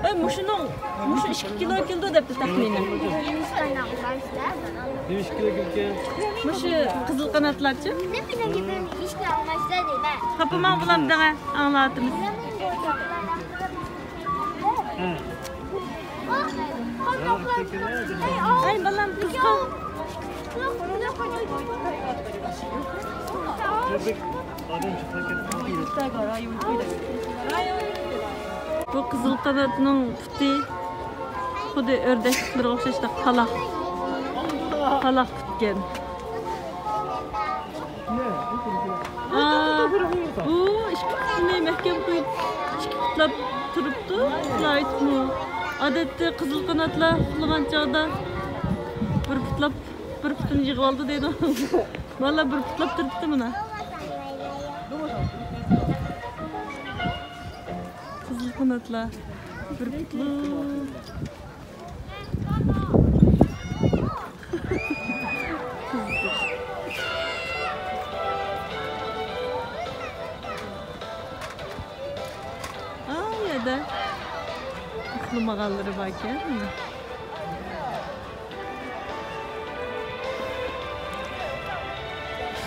ئەي، مۇشۇنىڭ، مۇشۇ ئىككى كىلو كېلىدۇ دەپتۇ تەخمىنەن. مۇشۇ قىزىل قاناتلارچۇ؟ خاپىماڭ، بالام، دەڭە، ئاڭلاۋاتىمىز. ئەي، بالام، قىزغا. بۇ قىزىل قاناتنىڭ پۇتى خۇددى ئۆردەكلىرىگە ئوخشاشلا قالاق. قالاق پۈتكەن. ئا، بۇ ئىككى پۇتىنى مەھكەم قويۇپ، ئىككى پۇتلاپ تۇرۇپتۇ. ئادەتتە قىزىل قاناتلار ئۇخلىغان چاغدا بىر پۇتلاپ، بىر پۇتىنى يىغىۋالىدۇ دەيدۇ. بالىلار بىر پۇتلاپ تۇرۇپتۇ مانا. قىزىل قاناتلار بىر پۇتلۇق. ئا، يەردە ئۇخلىمىغانلىرى باركەن.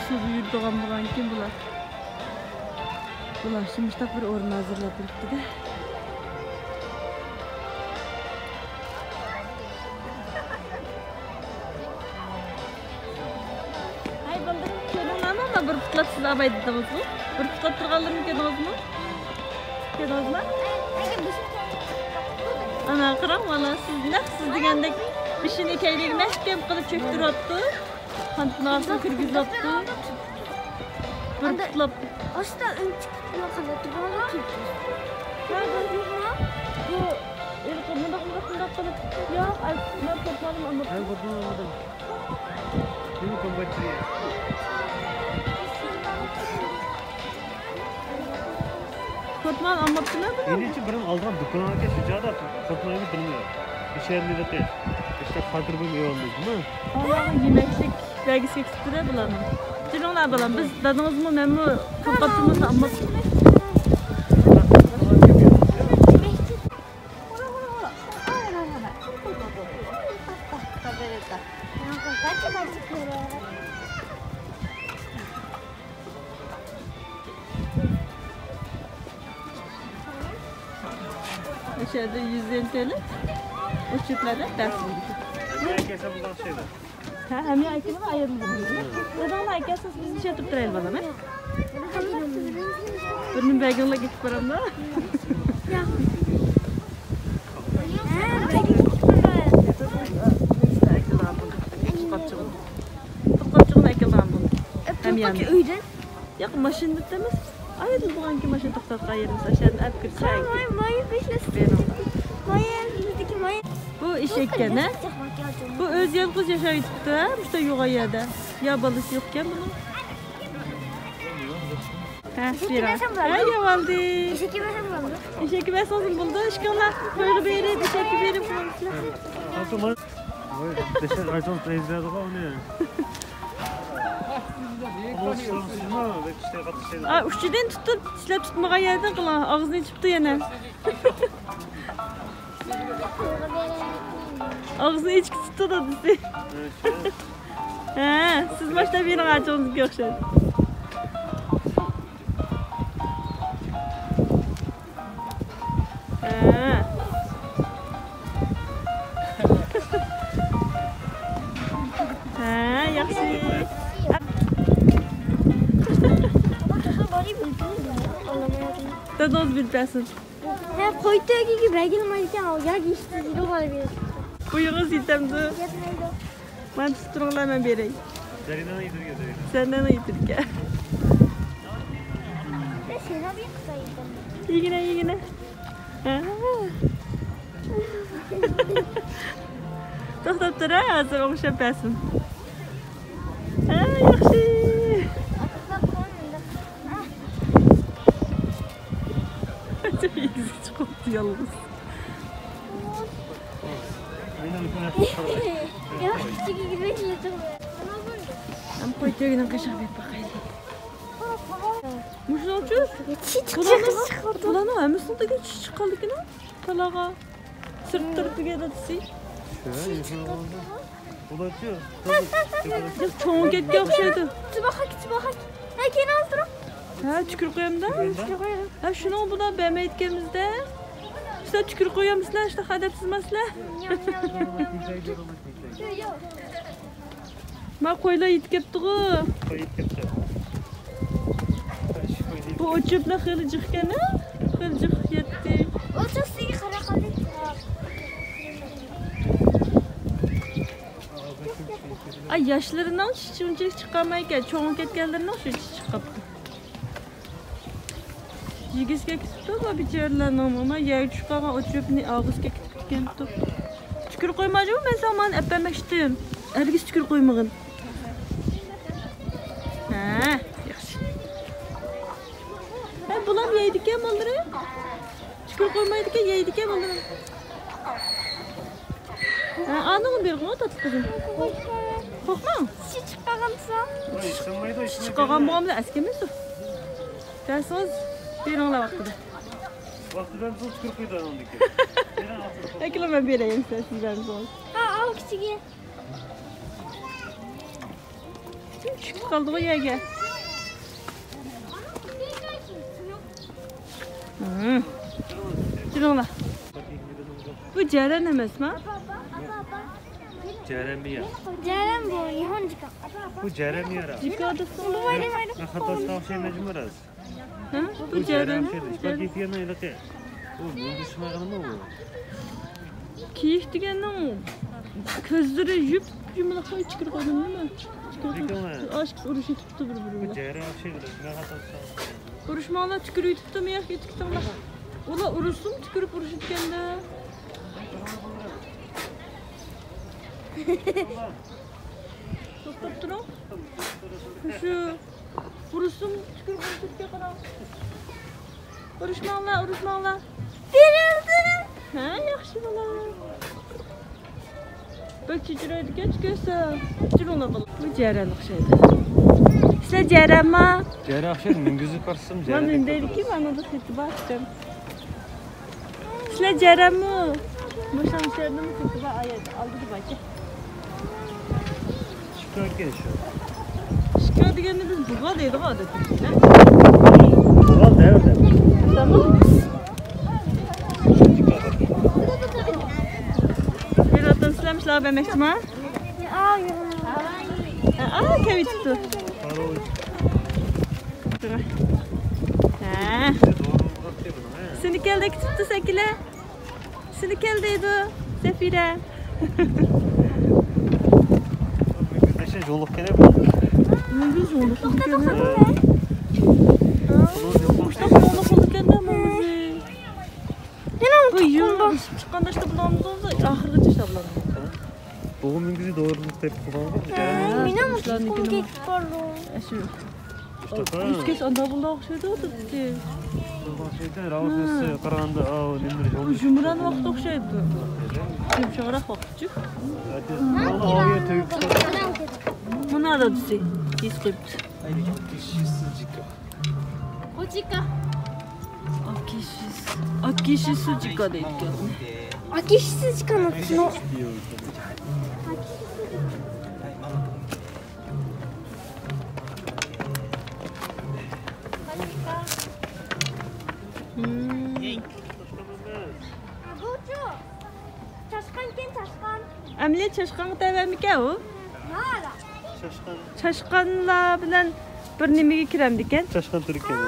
سۇدا يۈرىدىغان بولغانكىن بۇلار. بۇلار شۇمشتاق بىر ئورۇن ھازىرلاپ بېرىپتۇ-دە. ھەي، بالىلىرىم، كۆردۈڭلارمۇ؟ مانا بىر پۇتلاپ سىز ئاباي دېدىڭىزغۇ؟ بىر پۇتلاپ تۇرغانلىرىنى كۆردىڭىزمۇ؟ كۆردىڭىزمۇ؟ ئانا، قاراڭ، مانا سىز نەق سىز دېگەندەك بېشىنى كەينىگە مەھكەم قىلىپ چۆكتۈرۈۋاپتۇ. قانىتىنى ئاغزىغا كىرگۈزۈۋاپتۇ. بىر پۇتلاپ. ئاستا ئۈنچۈك پۇتىنى قانداق تۇرغانغا كىرگۈز. ھە، بۇ، بۇ، ھېلىقى مۇنداق، مۇنداق، مۇنداق قىلىپ. ياق، ئەي، مەن پورتمالىمنى ئالماپتىمەن. مەن پورتمالىمنى ئالمىدىم. مېنى كومبايتىرى. پورتمال ئالماپتىمەن بۇنى. مېنىڭچە بىرىنى ئالدىغان دۇكان ئىكەن، شۇ جادا پورتمالنى بىلمىدىم. بىر شەھەرنى دەپ، ئىشلەپ خاتىرە بولۇپ ئېۋالدىمىزمۇ؟ ئاۋاغا يېمەكلىك بەرگۈسى كېتىپتۇ-دە بۇلارنىڭ. جېنىڭلار بالام، بىز دادىڭىزمۇ، مەنمۇ توقاپ تۇرمىسا ئالماپتۇ. ئاشۇ يەردە يۈز يۈەن تۆلەپ، ئۇچۇرلاردا دەرس بېرىدۇ. ھە، ھەممە ئايكىمىز ئايرىلدى. داداڭلار ئايكەسىز، بىز نېچە تۇرۇپ تۇرايلى، بالام، ھە؟ بىرنى بەرگىڭلار كېتىپ بارامدۇ؟ ياق. ھە، بەرگىڭ كېتىپ بارامدۇ؟ توقاپچىغىنى ئەكەلدىغان بولدى. توقاپچىغىنى ئۆيدىن؟ ياق، ماشىنىدا ئەمەس. ئايرىلىدىغانكى ماشىنا توختاتقان يېرىمىز ئاشۇ يەردىن ئەپ كىرسەك. مايا، مايا، بىزدىكى مايا. بۇ ئېشەككەن، ھە؟ بۇ ئۆزى يالغۇز ياشاۋېتىپتۇ، ھە؟ مۇشۇنداق يوغان يەردە. يا بالىسى يوقكەن بۇنىڭ. ھە، ئېشەككە بېرىڭ. بەرسەم بولامدۇ؟ ھە، يەۋالدى. ئېشەككە بەرسەم بولامدۇ؟ ئېشەككە بەرسىڭىزمۇ بولىدۇ. ئىشقىلىپ، تويغا بېرىپ، ئېشەككە بېرىپ قالىسىلەر. ۋاي، بەشەر ئايسىڭىز تېز بېرىدىغۇ ئۇنى. ئۇ ئا، ئۇچىدىن تۇتۇپ، چىشلەپ تۇتمىغان يەردىن قىلىڭ. ئاغزىنى ئېچىپتۇ يەنە. ئاغزىنى ئېچىپ تۇتتى دادىسى. ھە، سىز باشلاپ بېرىڭ، ئاچىڭىزغا ئوخشاش. ھە. ھە، ياخشى. دادىڭىز بىلىپ بەرسۇن. ھە، قوي تۆگىگە بەرگىلى بولمايدىكەن، ياكى ئىشتە يۈرۈۋالىۋېرىدۇ. بويىڭىز يېتەمدۇ؟ يەتمەيدۇ. مانا تۇتۇپ تۇرۇڭلار، مەن بېرەي. زەرىنەنىڭ يېتىدىكەن، زەرىنە. زەرىنەنىڭ يېتىدىكەن. يېگىنە، يېگىنە. ھە. توختاپ تۇر، ھە، ھازىر ئوڭشاپ بەرسۇن. ھە، ياخشى. ئېگىزگە چىقىپتۇ يالغۇز. ياق، ئىچىگە كىرمەي ياتىمەن. ھەم قوي تۆگىنىڭ قېشىغا بېرىپ باقايلى. مۇشۇنىڭ ئۈچۈن بۇلارنىڭ، بۇلارنىڭ ھەممىسىنىڭ تېگى چىش چىققانلىكىنى تالاغا سىرت تەرىپىگە دادىسى. ياق، چوڭ كەتكەن ئوخشايدۇ. چىباخاك، چىباخاك. ھە، كېيىن ھازىر. ھە، تۈكۈرۈپ قويامدا. ھە، شۇنىڭ بۇلار بەرمەيدىكەنمىزدە. سىلەر تۈكۈرۈپ قويامسىلەر، شۇنداق ئەدەپسىزمەسلەر. ما قويلار يېتىپ كەپتىغۇ. قوي يېتىپ كەپتۇ. بۇ ئوچۇپلا خېلى جىق ئىكەن، ھە؟ خېلى جىق يەتتى. ئوچۇپ سىزگە قاراپ قالدى. ئاي، ياشلىرىنىڭ چىشى ئۇنچىلىك چىقالمايدىكەن، چوڭىيىپ كەتكەنلىرىنىڭ شۇ چىشى چىقىپتۇ. يېگۈسىگە كېتىپتۇ بۇ بىچارىلەرنىڭ، مانا يەرگە چۈشۈپ قالغان ئوت-چۆپنى ئالغۇسىغا كېتىپ كەتكەنتۇ. تۈكۈرۈپ قويمايجۇ، مەن ساڭا مانا ئەپ بەرمەكچىدىم. ھەرگىز تۈكۈرۈپ قويمىغىن. ھە، ياخشى. ھە، بۇلام يەيدىكەن بالىلىرى. تۈكۈرۈپ قويمايدىكەن، يەيدىكەن بالىلىرى. ھە، ئانىڭغا بېرىڭ، تاتلىق قىزىم. قورقماڭ. چىشى چىقىپ قالغان دېسە. چىشى چىقىپ قالغان بولغان بىلەن ئەسكىمىسۇ. دەرسىڭىز بېرىڭلار ۋاقتىدا. ۋاقتىدا بىزنىڭ تۈكۈرۈپ قويدى ئانىڭدىكى. ئەكىلىڭ، مەن بېرەي، سىز بەرمىسىڭىز. ھە، ئاۋۇ كىچىكى. چۈشۈپ قالدىغۇ يەرگە. ھىم. تۇرۇڭلار. بۇ جەرەن ئەمەسما؟ جەرەن بۇ يا. جەرەن بۇ، نىھونجىكا. بۇ جەرەن يا. جىكا دېسەڭ. بۇ بايدى، بايدى. مەن خاتا ئوخشايمەنجۇمۇ راست؟ ھە؟ بۇ جەرەن. جەرەن. بۇ مېڭىشمىغىنىمۇ بۇ. كېيىك دېگەننىڭ كۆزلىرى يۇپ يۇمىلاق، تۈكۈرۈپ قويدۇم نېمە؟ تۈكۈرۈپ قويدۇم. ئاشىكىسى ئۇرۇشۇۋېتىپتۇ بىر-بىرىگە. بۇ جەرەن ئوخشايدۇ. مەن خاتا ئوخشايمەن. ئۇرۇشماڭلار، تۈكۈرۈۋېتىپتۇ مىياق يېتىكتىڭلار. ئۇلار ئۇرۇشسىمۇ تۈكۈرۈپ ئۇرۇشىدىكەن-دە. توختاپ تۇرۇڭ. شۇ ئۇرۇشسىمۇ تۈكۈرۈپ ئۇرۇشىدىكەن، قاراڭ. ئۇرۇشماڭلار، ئۇرۇشماڭلار. بېرىلدى. ھە، ياخشى بالا. بەك چىچىرايدىكەن، چىقىرسا. چىچىرىڭلار بالا. بۇ جەرەن ئوخشايدۇ. سىلەر جەرەنما؟ جەرەن ئوخشايدۇ، مۈڭگۈزى قارىسام جەرەن. مانا مەندەكى، مانا بىر خېتى بار ئىكەن. سىلەر جەرەنمۇ؟ ماشام شەھەردىمۇ خېتى بار، ئايەت ئالدىدا باركەن. شىكار ئىكەن شۇ. شىكار دېگەننى بىز بۇغا دەيدىغۇ ئادەتتە. بۇغا دەۋر دەۋر. تامام. بىر ئاتام سىلەر مۇشۇلارغا بەرمەكچىما؟ ئا، كەۋىتىپتۇ. ھە. سېنى كەلدى كۈتۈپتۇ سەكىلە. سېنى كەل دەيدۇ، سەفىرە. مەشە جۇلۇق كەلە بۇ. مۇندىن جۇلۇق كەلە. مۇشتاق جۇلۇق بولىدىكەن-دە، مۇندىن. يەنە بۇ يۇلۇق چىققاندا ئىشلەپ بولامدۇ، ئاخىرغىچە ئىشلەپ بولامدۇ. بۇغۇ مۈڭگۈزى دورىلىق دەپ قىلغانغۇ. مېنىڭ مۇشۇلارنىڭكىنى. ئەشۇ. مۇشتاق. ئۇيسكەس ئاندا بۇنداق ئوخشايدۇ، تۇتتى. بۇنداق ئوخشايدۇ، راۋۇسى قارىغاندا، ئاۋۇ نېمىلەر بۇ يولدا جۇمران ۋاقتى ئوخشايدۇ. يۇمشاقراق ۋاقىتچۇ. مانا دادىسى. ئاكىشىسۇجىكا. ئاكىشىسۇ-، ئاكىشىسۇجىكا دەيدىكەن. ئاكىشىسۇجىكانو. ئەملى چاشقانغا تەۋەمىكەن ئۇ؟ چاشقانلار بىلەن بىر نېمىگە كىرەمدىكەن؟ چاشقان تۈركەن.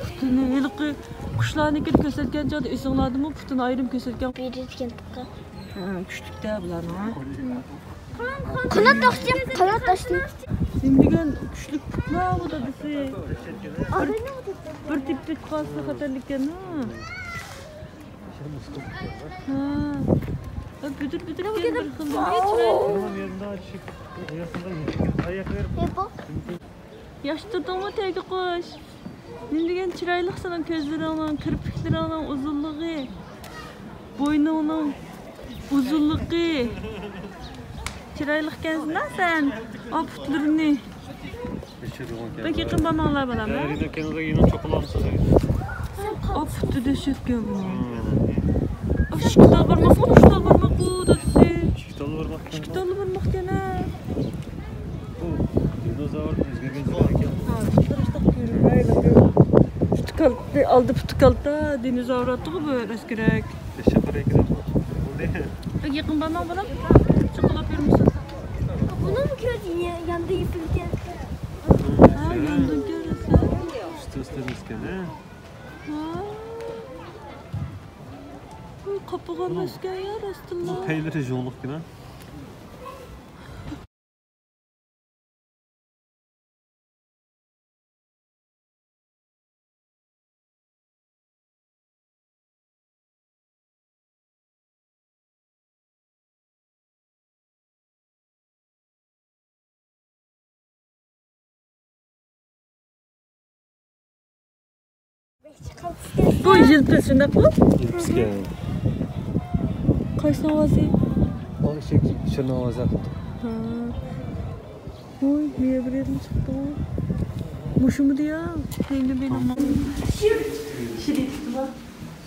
پۇتىنى ھېلىقى قۇشلارنىڭكىنى كۆرسەتكەن چاغدا ئېسىڭلاردىمۇ؟ پۇتىنى ئايرىم كۆرسەتكەن. ھە، كۈچلۈكتە بۇلارنىڭ، ھە؟ قانات تاشتى، قانات تاشتى. نېمە دېگەن كۈچلۈك پۇتلار بۇ دادىسى. بىر، بىر تېپىپ قالسا خەتەرلىككەن، ھە؟ ھە. بۈدۈر بۈدۈر بىر خىل. ياخشى تۇردۇڭمۇ تەگە قۇش؟ نېمە دېگەن چىرايلىق سېنىڭ كۆزلىرىڭنىڭ، كىرپىكلىرىڭنىڭ ئۇزۇنلۇقى، بوينۇڭنىڭ ئۇزۇنلۇقى. چىرايلىقكەنسىنا سەن. ئاپۇتلىرىنى. بەك يېقىن بارماڭلار، بالام، ھە؟ ئاپۇتى دەھشەتكەن بۇ. ئىككى تال بارماقمۇ، ئۈچ تال بارماقمۇ دادىسى؟ ئىككى تال بارماق. ئىككى تال بارماقكەن، ھە. بۇ دىنوزاۋر ئۆزگەرگەن جاي ئىكەن. ھا، پۇتلىرى شۇنداق كۆرۈنمەيدۇ. پۇتى كالتە، ئالدى پۇتى كالتە، دىنوزاۋر ئاتتىغۇ بۇ ئەسكىرەك. بەك يېقىن بارماڭ، بالام. چوقۇلاپ يۈرمىسۇن. بۇنىڭ كۆزى يا-، ياندا يېپىلگەن. ھا، ياندىن كۆرۈنسە. ئۈستى ئۈستىدىن ئۆسكەن، ھە؟ ھا. قاپىغا ئۆسكەن يا، راستىنلا. بۇ پەيلىرى ژۇڭلۇقكىنا. بۇ يىلپىز، شۇنداقمۇ؟ يىلپىزكەن. قايسىنىڭ ئاۋازى؟ ئۇ ئىشىك شۇنىڭ ئاۋازى قىلدى. ھا. ۋوي، مېۋە بىر يەردىن چىقتىغۇ. مۇشۇمىدى يا؟ مېنىڭ، مېنىڭ. شىر يېتىپتىغۇ.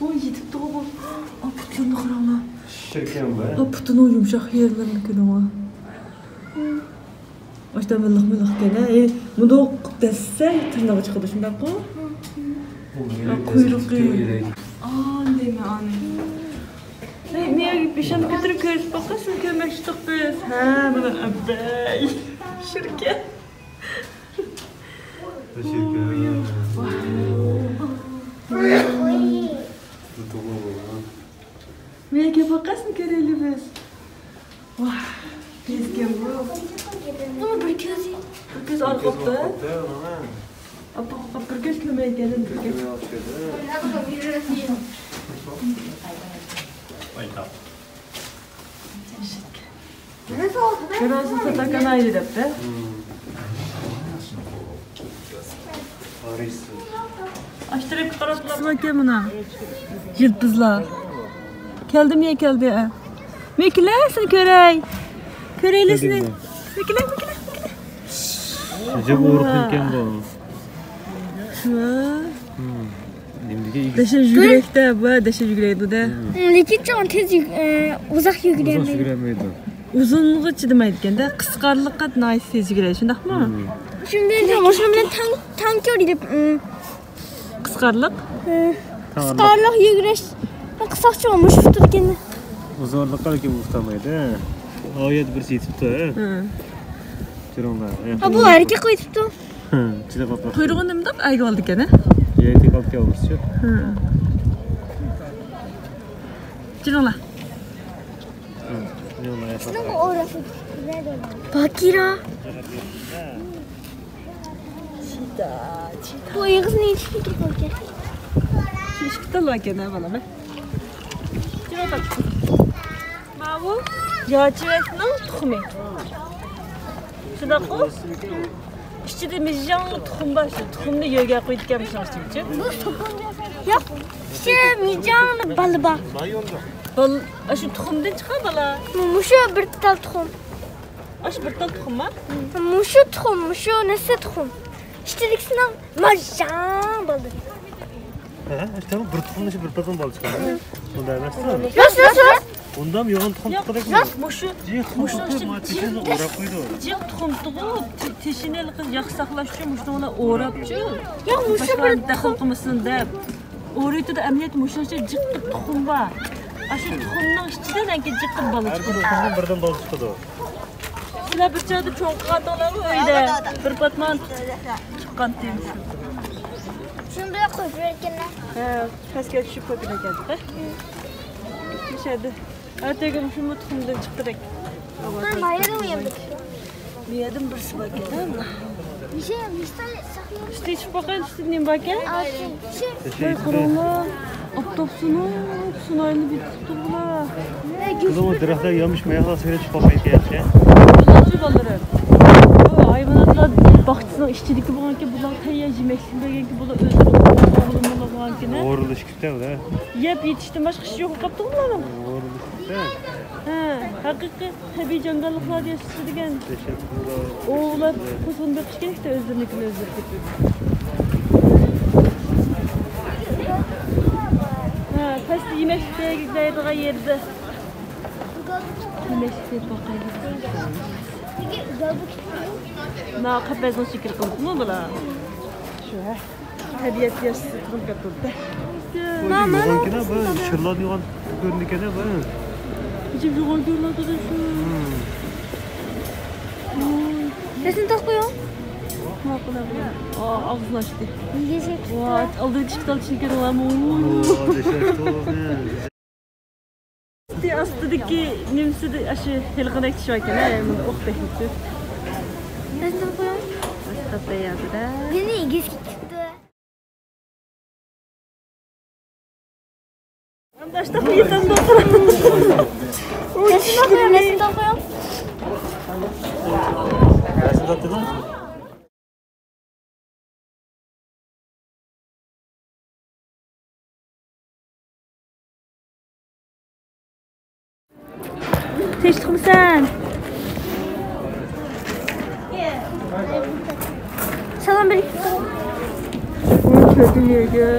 ۋوي، يېتىپتىغۇ بۇ. ئا، پۇتلىرىنى قاراڭلار. شىركەن بۇ. ئا، پۇتىنىڭ يۇمشاق يەرلىرىنى كۆرۈڭلار. ئاشتا مىللىق مىللىقكەن، ھە؟ ئەي، مۇنداق دەسسە تىرنىقى چىقىدۇ، شۇنداققۇ؟ قۇيرۇقى. ئا، دەيمەن ئانى. ئەي، مېنىڭ بېشىمنى كۆتۈرۈپ كۆرۈشۈپ باققىن، سىزنى كۆرمەكچىدۇق بىز. ھە، مانا ئەبەي. شىركەن. شىركەن. مېنىڭ كۆرۈپ باققىن، سىزنى كۆرەيلى بىز. ۋاھ، تېزكەن بۇ. بۇنىڭ بىر كۆزى. بىر كۆز ئارقىپتۇ. ئاپا، بىر كۆز كۆرمەيدىكەن، بىر كۆز. كۆرۈۋاتسىز، تاتاكان ئايدى دەپتۇ. ئاشتىرىپ قاراپ تۇرسىمۇ ئىكەن مانا. يىلپىزلار. كەلدىم يا كەلدى. مېكىلە سېنى كۆرەي. كۆرەيلى سېنى. مېكىلە، مېكىلە، مېكىلە. ئەجەب ئورۇق ئىكەن بۇ. ھا. دەشە يۈگۈرەكتە بۇ، دەشە يۈگۈرەيدۇ دە. لېكىن چوڭ تېز يۈگ-، ئۇزاق يۈگۈرەلمەيدۇ. ئۇزۇنغا چىدىمايدىكەن دە، قىسقارلىققا ناھايىتى تېز يۈگۈرەيدۇ، شۇنداقمۇ؟ شۇنداق، مۇشۇنىڭ بىلەن تەڭ، تەڭ كۆرۈپ، قىسقارلىق؟ قىسقارلىق يۈگۈرۈش. قىسقاچە مۇشۇ تۇرىدىكەن. ئۇزۇنلۇققا لېكىن ئۇزىتالمايدۇ. ئۇ يەردە بىرسى يېتىپتۇ. ھە. كۆرۈڭلار. ھا، بۇ ھەرىكەت قىلىۋېتىپتۇ. چىداپ باقما. قۇيرۇقىنى مۇنداق ئەگىۋالىدىكەن، ھە؟ يەيتىپ ئاپكەلدىمىزچۇ؟ ھە. جېنىڭلار. باكىرا. چىدا، چىدا. بۇ ئېغىزىنى ئېچىپ كېتىپ قالغان. شۇ ئىككى تال باركەن، ھە، بالام، ھە؟ جېنىڭ تاپتى. ماۋۇ ياچىۋەكنىڭ تۇخۇمى. شۇنداققۇ؟ ئىچىدە مىجاڭلىق تۇخۇم بار، شۇ تۇخۇمنى يۆگەپ قويىدىكەن مۇشۇنىڭ ئىچىگىچۇ. ياق، ئىچىدە مىجاڭلىق بالا بار. بال-، ئاشۇ تۇخۇمدىن چىققان بالا. مۇشۇ بىر تال تۇخۇم. ئاشۇ بىر تال تۇخۇم بار. مۇشۇ تۇخۇم، مۇشۇ نەسلى تۇخۇم. ئىچىدىكىسىنىڭ مارجان بالىلىرى. ھە، ئىشتە بىر تۇخۇمنىڭ بىر پاتون بالا چىقىدۇ. ئۇنداق ئەمەس. راست، راست، راست. ئۇندام يوغان تۇخۇم ياق، چىقىدۇ. راست، مۇشۇ، جىق مۇشۇ تۇخۇم ئىچىدە تېشىنى ئورا قويىدۇ. جىق تۇخۇمدىغۇ، تېشىنى ياخشى ساقلاش ئۈچۈن مۇشۇنى ئوراپچۇ. ياق، مۇشۇ باشقا بىر دەخل قىلمىسۇن دەپ. ئورىيتىدۇ، ئەمەلىيەتتە مۇشۇنىڭ ئىچىدە جىققىت تۇخۇم بار. ئاشۇ تۇخۇمنىڭ ئىچىدىن ئەنكى جىققىت بالا چىقىدۇ. ھەر بىر تۇخۇمدىن بىردىن بالا چىقىدۇ. سىلەر بىر چاغدا چوڭ قىلغانتىڭلارمۇ ئۆيدە؟ بىر پاتمان چىققانتىم شۇ. شۇنى بىلەن قويۇپ بېرەركەنلەر. ھە، پەسكە چۈشۈپ قويۇپ بېرەركەن. مۇشەدە. ئەتىگە مۇشۇمۇ تۇخۇمدىن چىقتىدەك. بىر مايرىڭ يەمدىك. بۇ يەردىن بىرسى باركەن، ھە، مانا. نېچە، نېچە تال ساقلايمىز؟ ئۈستى چىقىپ باقايلى، ئۈستىدە نېمە باركەن؟ ئالتە، شۇ. ۋاي، قاراڭلار، ئاپتاپ سۇنۇپ، سۇنايلى بېتىپ تۇرغۇلار. قىزىم، ئۇ دەرەخلەر يامىشىپ ماياقلار سەكرەپ چىقىپ باقمايدىكەن، ياخشى. بۇلارچۇ بالىلىرىم. بۇ ھايۋاناتلار باغچىسىنىڭ ئىچىدىكى بولغانكى، بۇلار تەييار يېمەكلىك بەرگەنكى، بۇلار ئۆزلىرى بولغانكى. ئورۇنلىشىپ كېتىۋەر. يەپ يېتىشتىن باشقا ئىشى يوق قاپتۇ بۇلارنىڭ. ھە، ھەقىقىي تەبىئىي جاڭگاللىقلاردا ياشىشى دېگەن. ئوۋلاپ، قوزغىن بېقىش كېرەكتە، ئۆزلىرىنىڭكىنى ئۆزلىرى تېپىپ. ھە، پەستە يېمەكلىك دەيدىغان يەردە. يېمەكلىك دەپ باقايلى. مانا قەپەسنىڭ شەكلى قىلىپمۇ بۇلار؟ شۇ، ھە. تەبىئەت ياشىسى تۇغۇلۇپ كەتتى. ماما، يوغانكىنا بۇ شىرلار يوغان كۆرۈنىدىكەن بۇ. ئىچىم يوغان كۆرۈنۈۋاتىدۇ شۇ. سېسىنى تاقىپ قويۇڭ. ماقۇل، ماقۇل. ئا، ئاغزىنى ئاچتى. يېگۈسى كېلىپ ۋاي، تۇرۇۋاتىدۇ. ئالدىدىكى ئىشىك تالچىنى كۆرۈۋالماڭ. ئاستى، ئاستىدىكى نېمىسىدە ئاشۇ ھېلىقىدەك چىشى باركەن، ھە، مۇندا ئوقتەك. سېسىنى تاقىپ قويۇڭ. مېنى يېگۈسى كېلىپ تۇرۇۋاتىدۇ. ئاشتاق يېتەمدۇ؟ تىنچلىقمىسەن؟ سالام بېرىڭ. كۆردۈم يەرگە.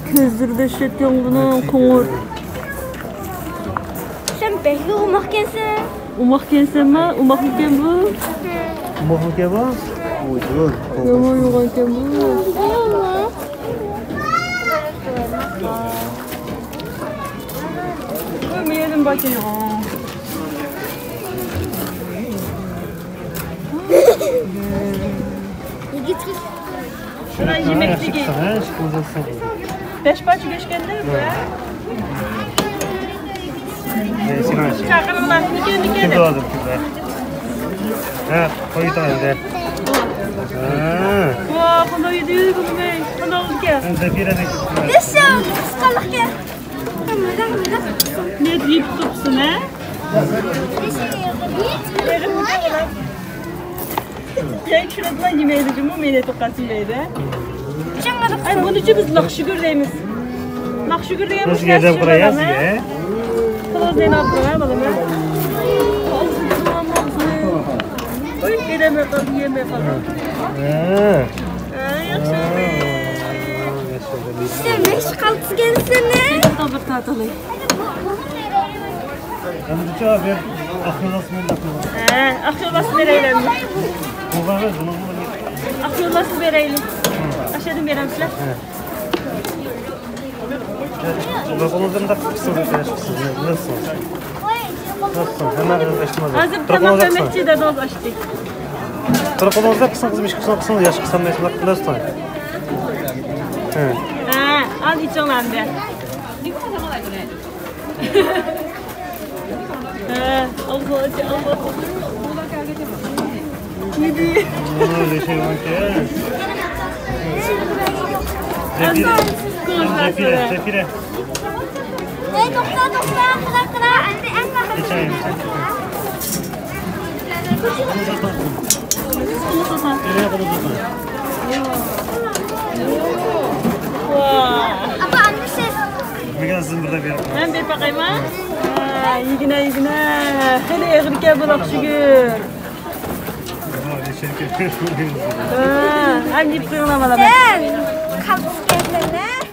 كۆزلىرىدە ئىشلەتكەن بۇنىڭ قوڭۇر. سەن بەكلا ئوماقكەنسەن. ئوماقكەنسەنما؟ ئوماقمىكەن بۇ؟ ئوماقمىكەن بۇ؟ يامان يوغانكەن بۇ. بۇ مېنىڭ باكىنىغۇ. يىگىت. شۇلار يېمەكلىكى. بەش پارچە گۆشكەندە. چاقىرىڭلار. كىم دەۋاتىدۇ، كىم دەۋاتىدۇ؟ ھە، قويۇۋېتىڭ ئەمدى. ھە. ۋا، قانداق يېدى بۇنى مەن؟ قانداق بولدىكەن؟ زەفىرە. نېسىم، قىسقانلىقكەن. نېمە يېيىپ تۇرۇپسەن، ھە؟ يەنە چۈشۈرىدىغان يېمەيدۇ جۇمۇ، مېنى توققان يېمەيدۇ. ئاي، بۇنىچۇ بىز لاخشىگۈر دەيمىز. لاخشىگۈر دېگەن مۇشۇ يەردە قويايسىز، ھە؟ خالاس، مەن ئاپىرىمەن، بالام. ئوي، بېرەلمەي قالدىم، يېمەي قالدىم. ھە. ھە، ياخشى. سەن بەك قالتىسكەنسەن، ھە؟ بىر تارتىلىي. ئەمدىچۇ بىر ئاق يولۋاس بىلەن ئاق يولۋاس. ھە، ئاق يولۋاسنى بېرەيلى ئەمدى. بۇ قەغەز، بۇنىڭ بۇنى. ئاق يولۋاسنى بېرەيلى. ھە. ئاشۇدىن بېرەمسىلەر؟ ھە. بىر قولىڭىزدا مۇنداق قىسىڭ، بىلەسىڭىز. بىلەسىڭىز. ھازىر تاماق بەرمەكچى دەدىڭىز، ئاچتى. بىر قولىڭىزدا قىسىڭ، قىزىم، ئىككى قولىڭىزدا قىسىڭ، ياخشى قىسالمايسىز، بىلەسىڭىز. ھە. ھە، ئال ئىچىڭلار ئەمدى. ھە، ئالغۇ، ئالغۇ. يېدى. زەفىرە، زەفىرە. ئەي، توختا، توختا، قارا، قارا، ئەمدى ئەڭ ئاخىرى. ئاپا، ئەمدى سىز. مەن بېرىپ باقايمەن. يېگىنە، يېگىنە. خېلى ئېغىركەن بۇ ئاقسۈگۈر. ھە، ھەم يەپ قويۇڭلار بالام. قالتىس كەتمەيمەن.